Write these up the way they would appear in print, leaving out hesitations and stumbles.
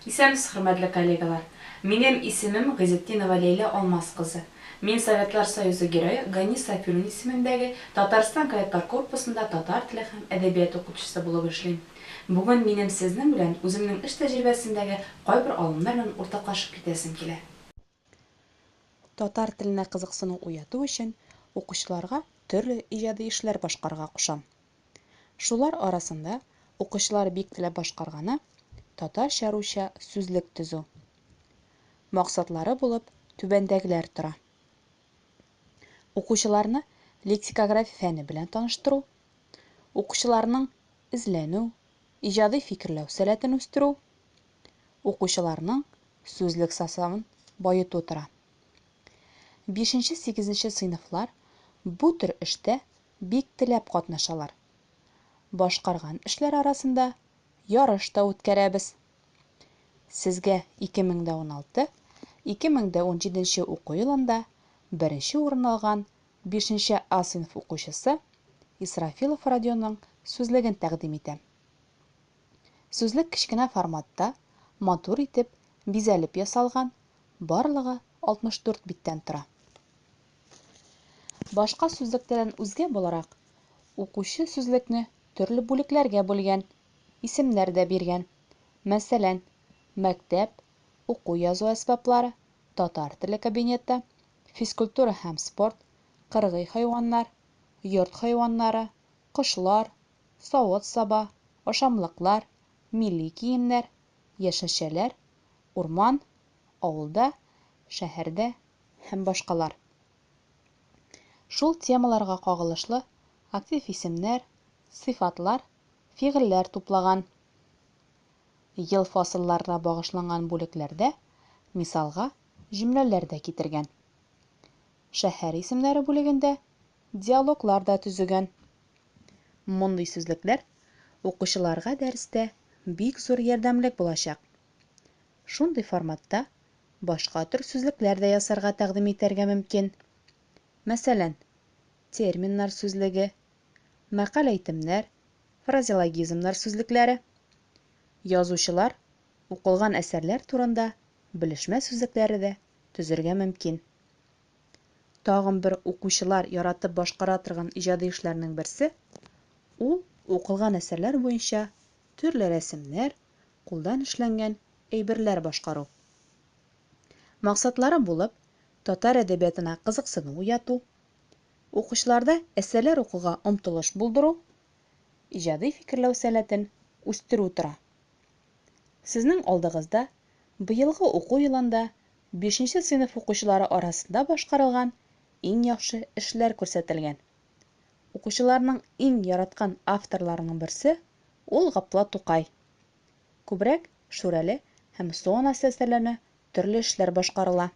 Исәнмесез, хөрмәтле коллегалар! Минем исемем Гыйзетдинова Ләйлә Алмаз кызы. Мин Советлар Союзы Герое Гани Сафиуллин исемендәге Татарстан кадетлар корпусында татар теле һәм әдәбият укытучысы булып эшлим. Бүген минем сезнең белән үземнең эш тәҗрибәсендәге кайбер алымнар белән уртаклашып китәсем килә. Татар теленә кызыксыну уяту өчен укучыларга төрле иҗади эшләр башкарырга кушам. Шулар арасында укучылар бик теләп башкарганы, татарча-русча сүзлек төзү. Максатлары булып түбәндәгеләр тора. Укучыларны лексикография фәне белән таныштыру, укучыларның эзләнү, иҗади фикерләү сәләтен үстерү, укучыларның сүзлек составын баету тора. Бишенче-сигезенче сыйныфлар бу төр эштә бик теләп катнашалар. Башкарган эшләр арасында ярыш та үткәрәбез. Сезгә 2016, 2017 уку елында беренче урын алган бишенче А сыйныф укучысы Исрафилов Родионның сүзлеген тәкъдим итәм. Сүзлек кечкенә форматта, матур итеп, бизәлеп ясалган, барлыгы 64 биттән тора. Башка сүзлекләрдән үзгә буларак, укучы сүзлекне төрле бүлекләргә бүлгән, исемнәр дә биргән. Мәсәлән, мәктәп, уку-язу әсбаплары, татар теле кабинеты, физкультура һәм спорт, кыргый хайваннар, йорт хайваннары, кошлар, савыт-саба, ашамлыклар, милли киемнәр, яшелчәләр, урман, авылда, шәһәрдә һәм башкалар. Шул темаларга кагылышлы актив исемнәр, сыйфатлар, фигыльләр туплаган. Ел фасылларына багышланган бүлекләрдә мисалга җөмләләр дә китергән. Шәһәр исемнәре бүлегендә диалоглар да төзегән. Мондый сүзлекләр укучыларга дәрестә бик зур ярдәмлек булачак. Шундый форматта башка төр сүзлекләр дә ясарга тәкъдим итәргә мөмкин. Мәсәлән, терминнар сүзлеге, мәкаль-әйтемнәр, фразеологизмнар сүзлекләре. Язучылар укылган әсәрләр турында белешмә сүзлекләре дә төзергә мөмкин. Тагын бер укучылар яратып башкара торган иҗади эшләрнең берсе, ул укылган әсәрләр буенча төрле рәсемнәр, кулдан эшләнгән әйберләр башкару. Максатлары булып, татар әдәбиятына кызыксыну уяту, укучыларда әсәрләр укуга омтылыш булдыру, иҗади фикерләү сәләтен үстерү тора. Сезнең алдыгызда быелгы уку елында бишенче сыйныф укучылары арасында башкарылган иң яхшы эшләр күрсәтелгән. Укучыларның иң яраткан авторларының берсе ул Габдулла Тукай. Күбрәк Шүрәле һәм Су анасы әсәрләренә төрле эшләр башкарыла.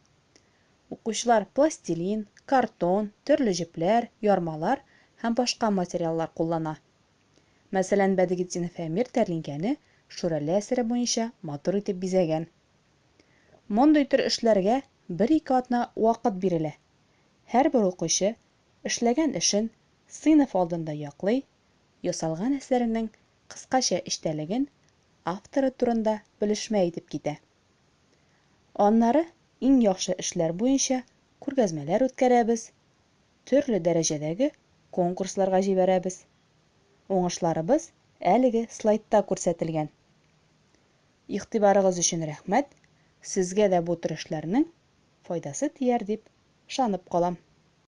Укучылар пластилин, картон, төрле җепләр, ярмалар һәм башка материаллар куллана. Мәсәлән, Бәдыгетдинов Әмир тәлинкәне Шүрәле әсәре буенча матур итеп бизәгән. Мондый төр эшләргә бер-ике атна вакыт бирелә. Һәрбер укучы эшләгән эшен сыйныф алдында яклый, ясалган әсәренең кыскача эчтәлеген, авторы турында белешмә әйтеп китә. Аннары иң яхшы эшләр буенча күргәзмәләр үткәрәбез, төрле дәрәҗәдәге конкурсларга җибәрәбез. Уңышларыбыз әлеге слайдта күрсәтелгән. Игътибарыгыз өчен рәхмәт, сезгә дә бу төр эшләрнең файдасы тияр дип ышанып калам.